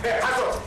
Hey, hands up.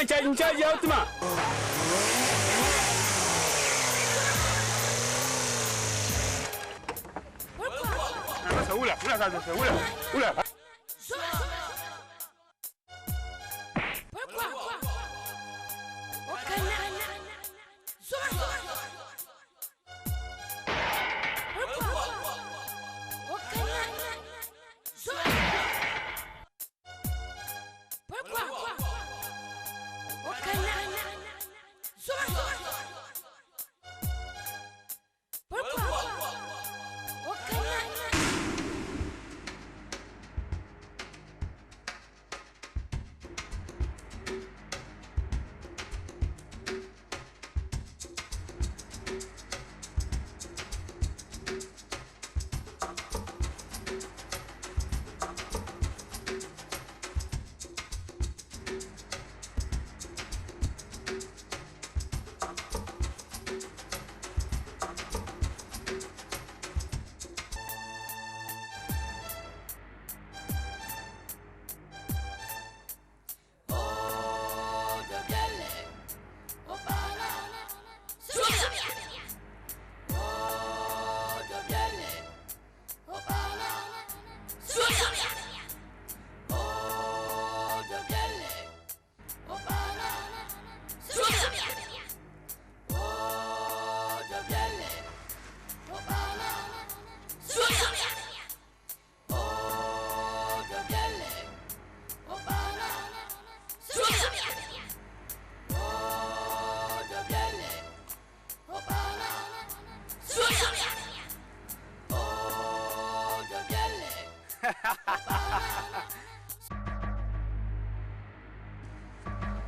N chaji a ti ma.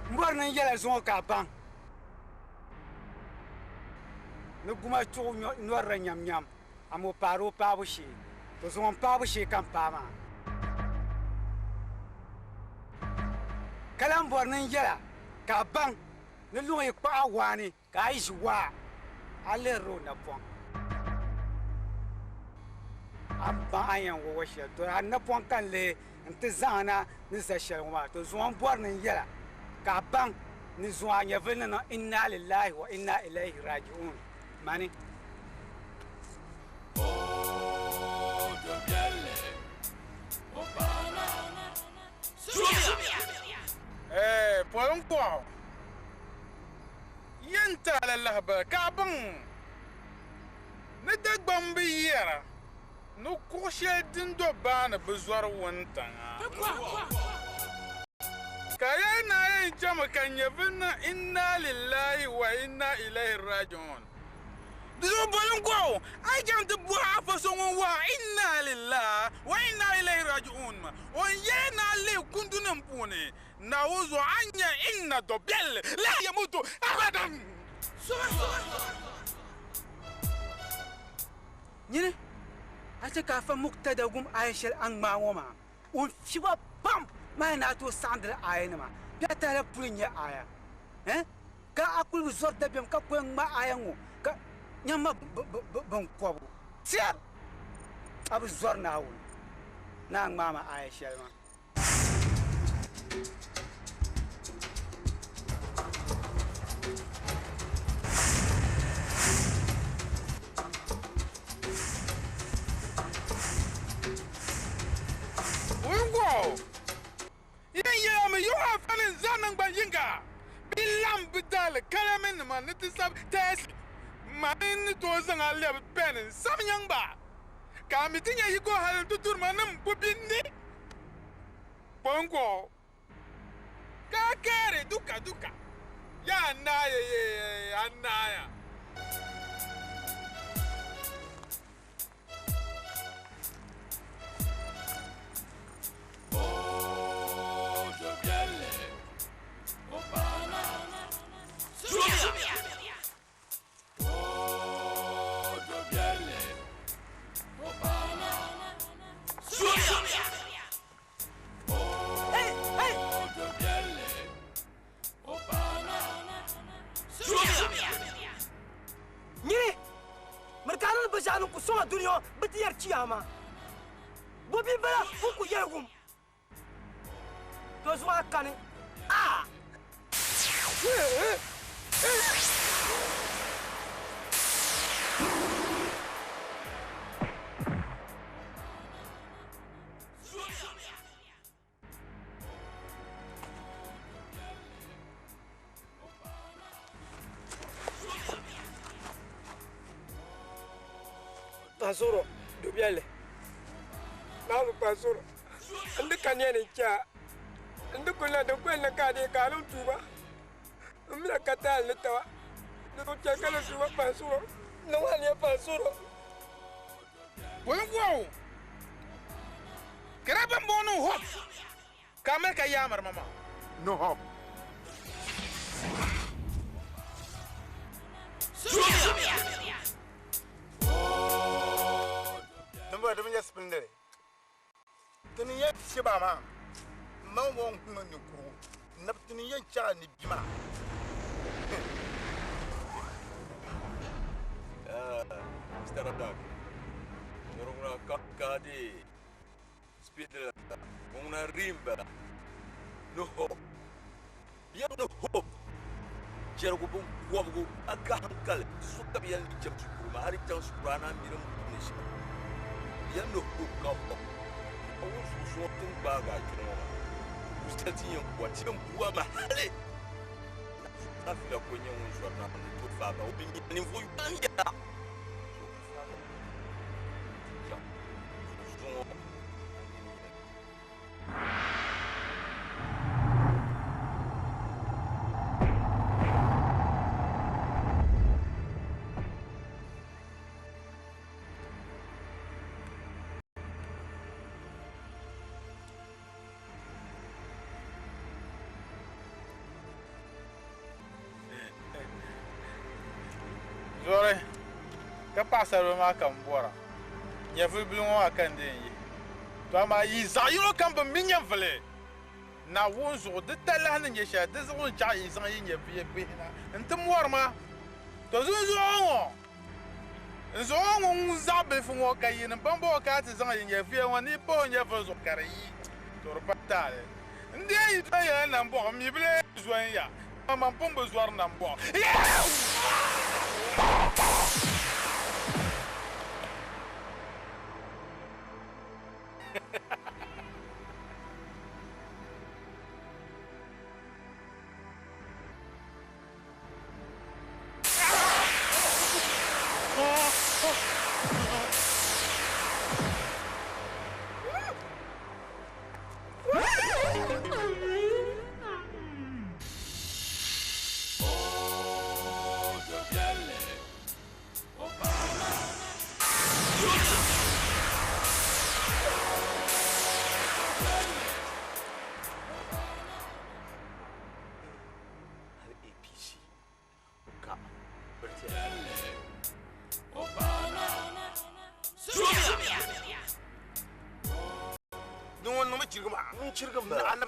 M bɔri ni n yɛla zuŋɔ ka a baŋ ni guma chuɣu nyɔrila nyamnyam, amaa o paari o paabu shee. To zuŋɔ m paabu shee ka m paai maa. Ka lahi bɔri ni n yɛla ka a baŋ ni luŋ yi kpaɣi a waani Ka a yi ʒi waa, a lihirila o napɔŋ. A ni baŋ a ni yɛn wa wa shɛli, to a napɔŋ ka n lihi nti zaŋ a na ni za shɛli ŋɔ maa. To zuŋɔ m-bɔri ni n yɛl a, ka a baŋ ni zuŋɔ a nyɛvili ni niŋ inna lillahi wa inna ilayhi raji'un. Mani. Ɛɛ, poli n-kɔɣu. Yɛn ti a la lahibali ka a baŋ ni Dagbaŋ bi yɛra ni kuɣ shɛli din do baa ni bi zɔri wuntaŋa. Ka ya naa yɛn chami ka nyɛvili niŋ inna lillahi wa inna ilaihi raji'un. Di zuɣu boli n-kɔɣ o, a yi chaŋ ti bɔhi afa so ŋun wuhi a inna lillahi wa inna ilaihi raji'un maa, o ni yɛli ni a lihi kundunim puuni Naawuni zuɣu a ni nya inna dɔbiɛlli la yamutu abadan. Nyini a chɛ ka afa Muktada wum aaya shɛli a ni ŋmaai ŋɔ maa, o ni fiba pam maa ni a tooi saɣindila aayanima bee a tahila puli n-nyɛ aaya? Ɛɛn? Ka a kul bi zɔri dabiɛm ka kul ŋma aaya ŋɔ ka nyamma biŋkɔbigu tɛr a bi zɔri Naawuni ni a ŋmaai ma aaya shɛli maa. Wuŋgɔɣu yɛn yɛlimi yuɣu afa ni n-zaŋ naŋgban yiŋga bɛ laɣim bɛ daali kalaminima ni ti sabi tɛɛsi mani n ni tooi zaŋ a lɛbi pɛn n-sabi nyaŋ ba ka a mi ti nya yiko hali nti turi ma nim bubinni. Bongo ka kɛri duka duka ya naaya ye ya naaya. Nyini, miri ka a niŋ binshɛɣu din ku sɔŋ a dunia ŋɔ bɛ ti yɛri chiyaama. Bo bia m-bala ŋun ku yɛli wum? To zuɣu a kani, aa! Pasoro dobiɛlli Naawuni pasoro n di ka niya ni chɛ a n di kuli na di kuli ni ka a dii ka a niŋ tuuba n mina ka taali ni taba di ku chɛ ka ni tuuba pasoro niŋ a niya pasoro. Bɔŋgɔɣu ka daa bambɔŋɔ niŋ hɔp ka a mali ka yaamiri ma maa. Ni hɔp. Dimbɔŋɔ di bi nyɛ sipindili. Ti ni yɛn fiɛbi a maa, m ma ŋɔ ŋ-ŋ ninkurigu nab ti ni yɛn chaɣ a ni bia maa. Mr. Radak, ŋuna ka di spindili la, ŋuna rim bala ni hope. Yɛm ni hope jɛrigu binkɔbigu a ka hankali so ka bɛ yɛli ni cham shikuru maa a di chaŋ shikuru a naan mi din puuni shɛm. Yɛm ni hope ka hop Naawuni zuɣu suŋɔ ti ni gbaagi a kpɛŋɔ maa du shɛli ti yɛn bu a ti yɛn bu a mi hali Naafila ko nyɛ ŋun zɔri Naawuni ni tooi faai ba o mi nyɛ ninvuɣ yɔlim yɛla so ka faai ba ti chaŋ zuɣu suŋɔ a nini yɛli. Zɔri ka paɣasaribili maa ka n bɔra nyɛvuli bili ŋɔ maa ka n di yɛn yihi. To amaa yi zaɣ yino kam bi mi nyɛvuli Naawuni zuɣu, di talahi ni nyɛ shɛli, di zuɣu n-chaɣ yi zaŋ yi nyɛviya bihi na nti mɔri ma. To zuŋzuɣu ŋɔ, n zaŋ o ŋun zaɣ bilifu ŋɔ ka yinim bambɔŋɔ ka a ti zaŋ yi nyɛviya ŋɔ ni yi pa o nyɛvili zuɣu ka di yi, to di pa taali. N deei yi zɔn yɛla nambɔɣu, m mi bi lee zɔn ya, amaa m pun bi zɔri nambɔɣu. Hali APC o ka biriti. Din ŋɔ niŋmi chirigi maa. N chirigi m bala.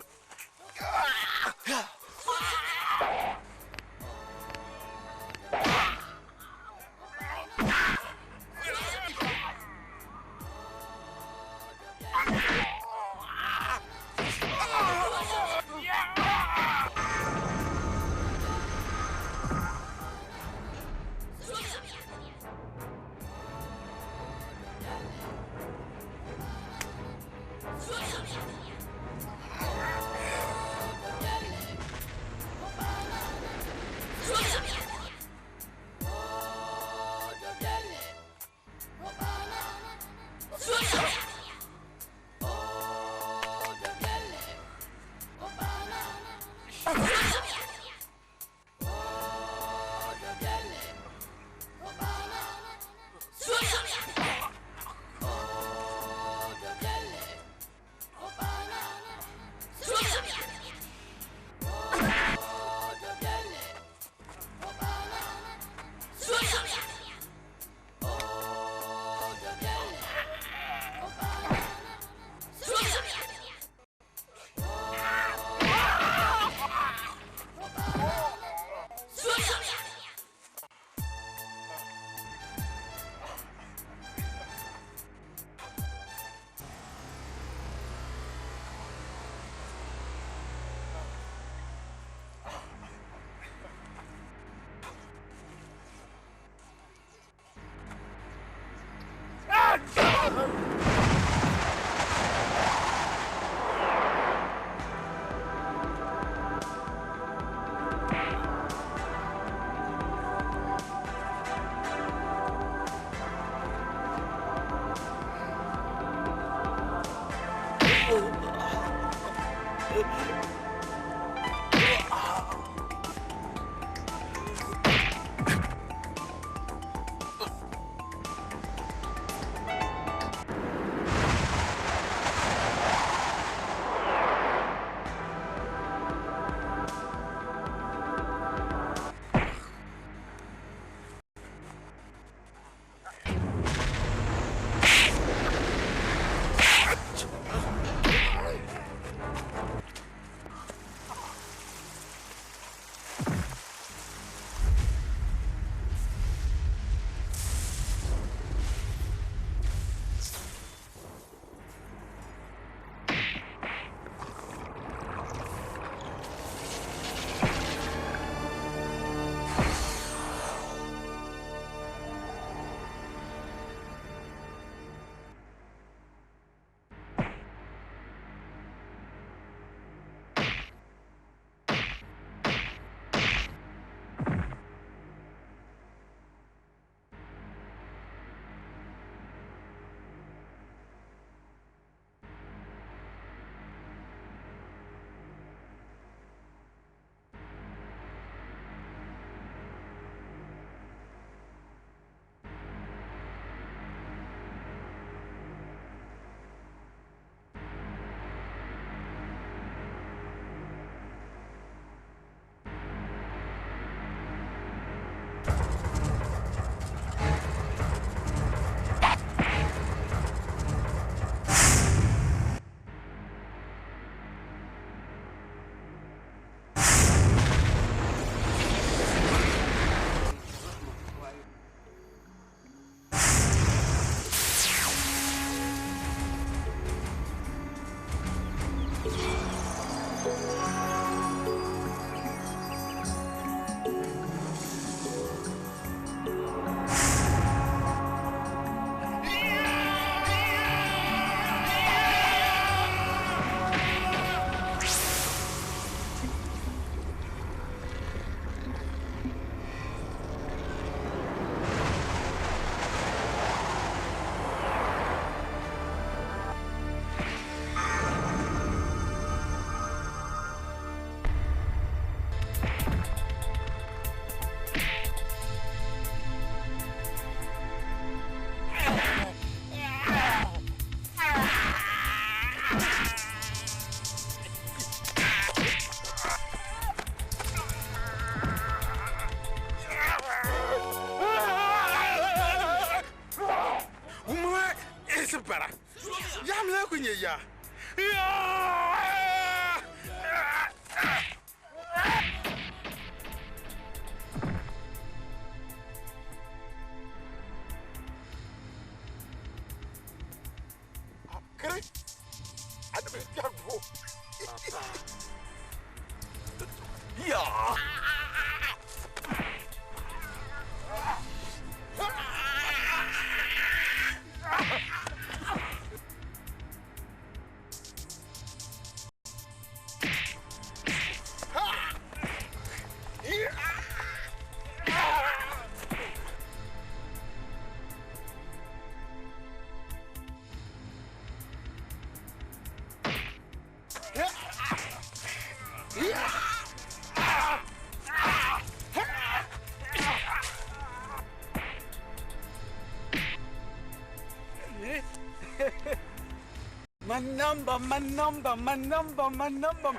My number, my number, my number, my number.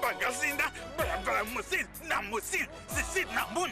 Bagasinda, bala musin, na musin, sisi na mun.